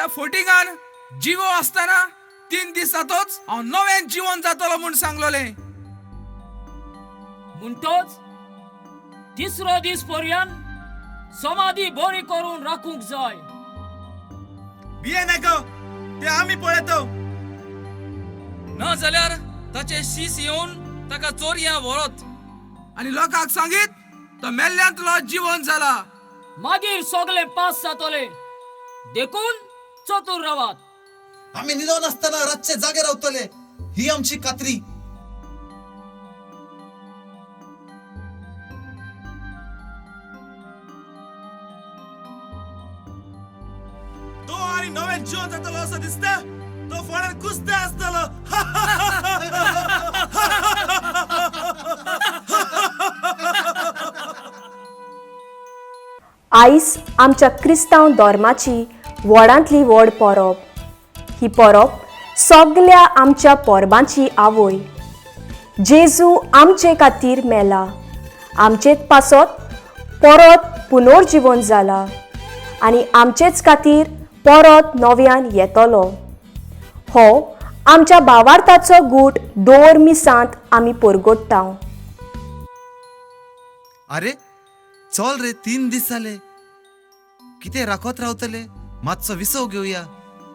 त्या फोटिंगान जिवो आसतना 3 दीस जातोच हांव नव्यान जिवन जातलो म्हूण सांगलोलें. म्हणटोच तिसरो दीस पर्यंत समाधी बरी करून राखूंक जाय. भिये नाका, ते आमी पळयतो. ना जाल्यार ताचे शीस येवन ताका चोरयां व्हरत आनी लोकांक सांगीत तो मेल्ल्यांतलो जिवन जाला. मागीर सगळे पास जातले, देखून चतुर रावात. आमी न्हिदोन आसतना रातचे जागे रावतले, ही आमची खात्री. तो आनी नवें जिवन जातलो असो दिसता, तो फोंडार कुस्ते आसतलो. आयज आमच्या क्रिस्तांव धर्माची व्हडांतली व्हड परब. ही परब सगल्या आमच्या परबांची आवय. जेजू आमचे खातीर मेला, आमचेच पासत परत पुनर्जिवन जाला आनी आमचेच खातीर परत नव्यान येतलो. हो आमच्या भावार्थाचो गूट दर मिसांत आमी परगट्टा. अरे चल रे, 3 दीस जाले, कितें राखत रावतले? मातसो विसव घेवया.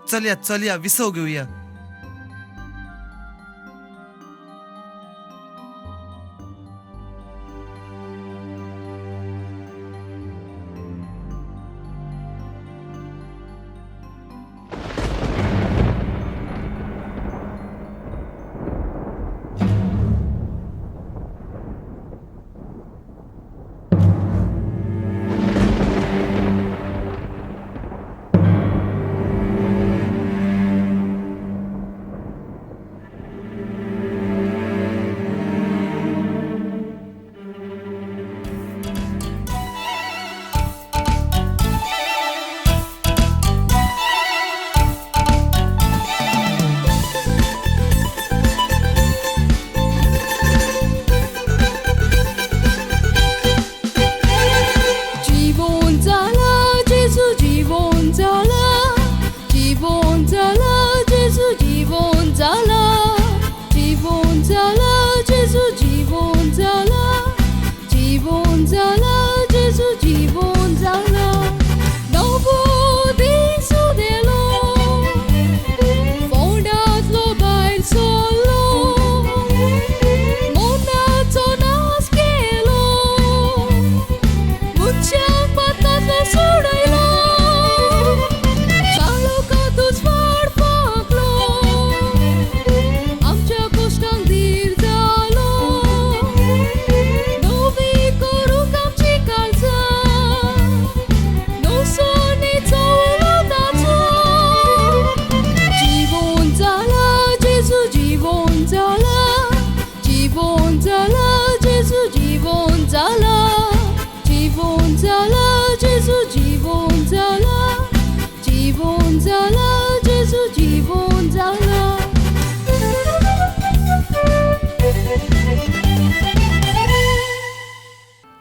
चलया चलया, विसव घेवया.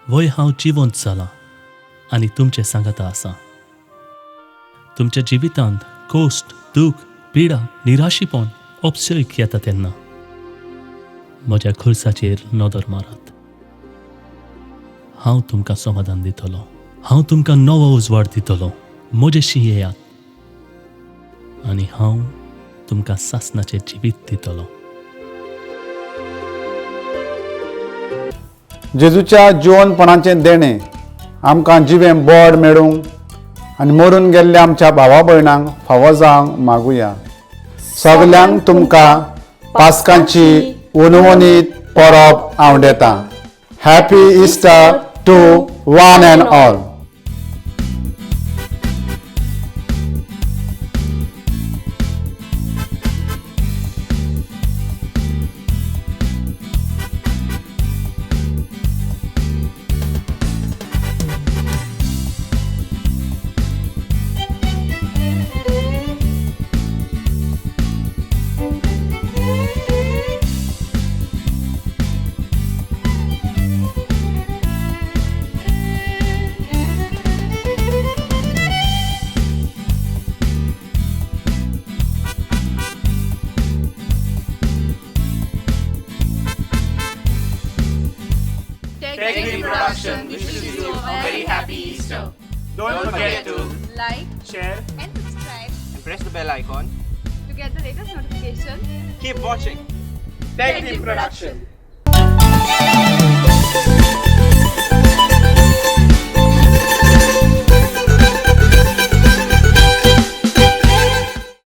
वय हांव जिवंत जाला आनी तुमचे सांगाता आसा. तुमच्या जिवितांत कोश्ट, दूख, पिडा, निराशीपण, अपसयक येता तेन्ना म्हज्या खुर्साचेर नदर मारात. हांव तुमकां समाधान दितलो, हांव तुमकां नवो उजवाड दितलो. म्हजेशी येयात आनी हांव तुमकां सासणाचें जिवीत दितलो. जेजूच्या जिवनपणाचें देणें आमकां जिवें बोड मेळूंक आनी मरून गेल्ल्या आमच्या भावा भयणांक फावो जावंक मागुया. सगल्यांक तुमकां पास्कांची उनवनीत परब आवडेता. Happy Easter to one and all. Tech Dream Production wishes you a very happy Easter. Don't forget to Like, share and subscribe And press the bell icon. To get the latest notification. Keep watching. Tech Dream Production. Production.